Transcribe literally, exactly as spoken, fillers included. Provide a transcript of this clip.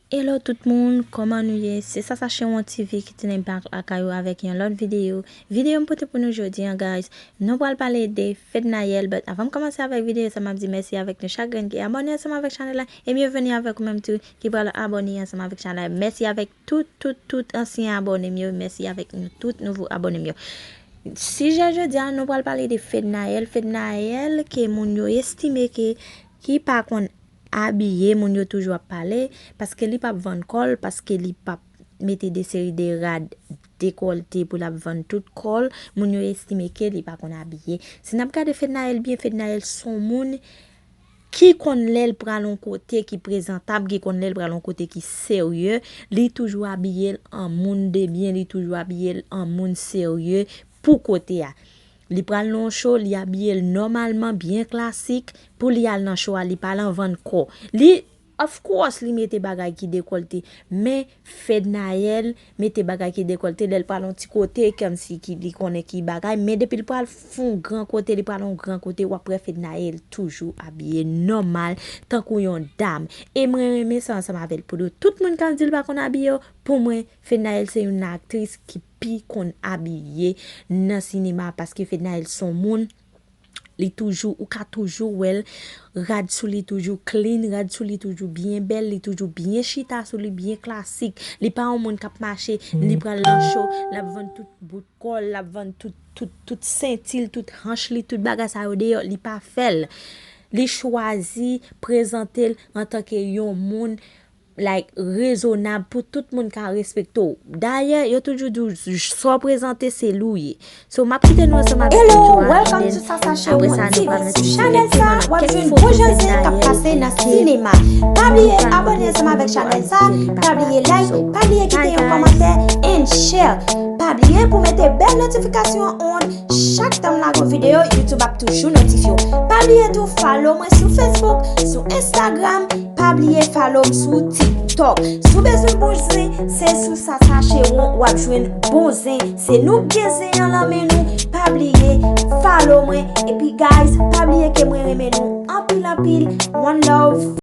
Hello tout moun, kòman nou ye? Se Sasa Chewon T V ki tounen back lakay ou avèk yon lòt videyo. Videyo m pote pou nou jodi an, guys, nou pral pale de Fednaelle, but avan m kòmanse avèk videyo sa, m ap di mèsi avèk nou chak grenn ki abòne ansanm avèk chanèl la, e byenveni avèk ou menm tou ki pral abòne ansanm avèk chanèl la. Mèsi avèk tout, tout, tout ansyen abòne m yo, mèsi avèk nou tout nouvo abòne m yo. Sijè jodi a, nou pral pale de Fednaelle. Fednaelle ke moun yo estime ke ki pa konn abiye, moun yo toujou ap pale, paske li p ap vann kò l, paske li p ap mete de seri de rad dekòlte pou l ap vann tout kò l, moun yo estime ke li pa konn abiye. Si n ap gade Fednaelle byen, Fednaelle se yon moun ki konn lè l pral yon kote ki prezantab, ki konn lè l pral yon kote ki serye, li toujou abiye l an moun de byen, li toujou abiye l an moun serye pou kote a. Li pral nan yon cho, li abiye l nòmalman, byen klasik, pou li al nan cho a, li pa al an vann kò. Li, of course, li mete bagay ki dekòlte, men Fednaelle mete bagay ki dekòlte, lè l pral yon ti kote, kòmsi ki li konnen ki bagay, men depi l pral fon gran kote, li pral yon gran kote, w ap wè Fednaelle toujou abiye nòmal, tankou yon dam. E mwen renmen sa ansanm avè l. Pou tout moun k ap di l pa konn abiye yo, pou mwen, Fednaelle se youn nan aktris ki pi konn abiye nan sinema, paske Fednaelle se yon moun, li toujou, ou ka toujou wè l, rad sou li toujou clean, rad sou li toujou byen bèl, li toujou byen chita sou li, byen klasik. Li pa yon moun k ap mache, li pral nan cho, l ap vann tout bout kò l, l ap vann tout, tout, tout senti l, tout hanch li, tout bagay sa yo deyò, li pa fè l. Li chwazi prezante l antanke yon moun, like, rezonab pou tout moun ka respekte w. Dayè, yo toujou di w, sa w prezante, se li w ye. So, m ap kite nou ansanm avèk Hello, video a, welcome and to then Sasa Chewon apre sa, nou T V. Pral mete sou chanèl sa, w ap jwenn bon jan zen k ap pase nan sinema. Pa bliye abòne ansanm avèk chanèl sa, pa bliye like, pa bliye kite yon kòmantè and share. Pa bliye pou mete bèl notifikasyon an on, chak tan m lage yon videyo, YouTube ap toujou notifye w. Pa bliye tou follow mwen sou Facebook, sou Instagram, pa bliye follow m sou TikTok. Si w bezwen bon zen, se sou Sasa Chewon w ap jwenn bon zen. Se nou k gen zen an nan men nou. Pa bliye follow mwen. Epi guys, pa bliye ke mwen renmen nou anpil anpil. One love.